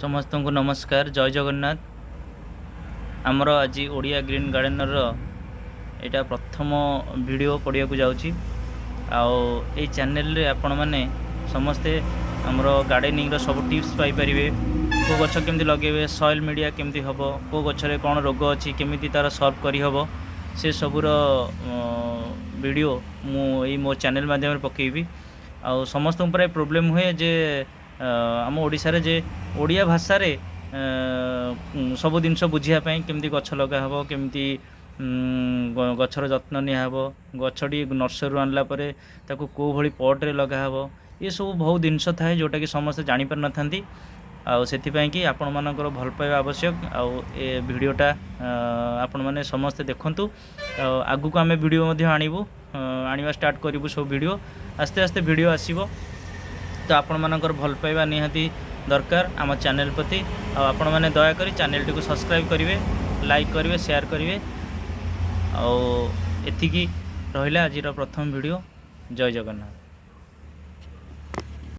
ସମସ୍ତଙ୍କୁ ନମସ୍କାର, ଜୟ ଜଗନ୍ନାଥ। ଆମର ଆଜି ଓଡ଼ିଆ ଗ୍ରୀନ୍ ଗାର୍ଡ଼େନର ଏଇଟା ପ୍ରଥମ ଭିଡ଼ିଓ ପଡ଼ିବାକୁ ଯାଉଛି। ଆଉ ଏଇ ଚ୍ୟାନେଲରେ ଆପଣମାନେ ସମସ୍ତେ ଆମର ଗାର୍ଡ଼େନିଂର ସବୁ ଟିପ୍ସ ପାଇପାରିବେ। କେଉଁ ଗଛ କେମିତି ଲଗାଇବେ, ସଏଲ୍ ମିଡ଼ିଆ କେମିତି ହେବ, କେଉଁ ଗଛରେ କ'ଣ ରୋଗ ଅଛି, କେମିତି ତା'ର ସଲ୍ଭ କରିହେବ, ସେ ସବୁର ଭିଡ଼ିଓ ମୁଁ ଏଇ ମୋ ଚ୍ୟାନେଲ୍ ମାଧ୍ୟମରେ ପକାଇବି। ଆଉ ସମସ୍ତଙ୍କ ପ୍ରାୟ ପ୍ରୋବ୍ଲେମ୍ ହୁଏ ଯେ ଆମ ଓଡ଼ିଶାରେ ଯେ ଓଡ଼ିଆ ଭାଷାରେ ସବୁ ଜିନିଷ ବୁଝିବା ପାଇଁ, କେମିତି ଗଛ ଲଗା ହେବ, କେମିତି ଗଛର ଯତ୍ନ ନିଆହେବ, ଗଛଟି ନର୍ସରୀରୁ ଆଣିଲା ପରେ ତାକୁ କେଉଁ ଭଳି ପଟ୍ରେ ଲଗାହେବ, ଏସବୁ ବହୁତ ଜିନିଷ ଥାଏ ଯେଉଁଟାକି ସମସ୍ତେ ଜାଣିପାରିନଥାନ୍ତି। ଆଉ ସେଥିପାଇଁ କି ଆପଣମାନଙ୍କର ଭଲ ପାଇବା ଆବଶ୍ୟକ। ଆଉ ଏ ଭିଡ଼ିଓଟା ଆପଣମାନେ ସମସ୍ତେ ଦେଖନ୍ତୁ। ଆଉ ଆଗକୁ ଆମେ ଭିଡ଼ିଓ ମଧ୍ୟ ଆଣିବୁ, ଆଣିବା ଷ୍ଟାର୍ଟ କରିବୁ। ସବୁ ଭିଡ଼ିଓ ଆସ୍ତେ ଆସ୍ତେ ଭିଡ଼ିଓ ଆସିବ। ତ ଆପଣମାନଙ୍କର ଭଲ ପାଇବା ନିହାତି ଦରକାର ଆମ ଚ୍ୟାନେଲ୍ ପ୍ରତି। ଆଉ ଆପଣମାନେ ଦୟାକରି ଚ୍ୟାନେଲ୍ଟିକୁ ସବସ୍କ୍ରାଇବ୍ କରିବେ, ଲାଇକ୍ କରିବେ, ସେୟାର କରିବେ। ଆଉ ଏତିକି ରହିଲା ଆଜିର ପ୍ରଥମ ଭିଡ଼ିଓ। ଜୟ ଜଗନ୍ନାଥ।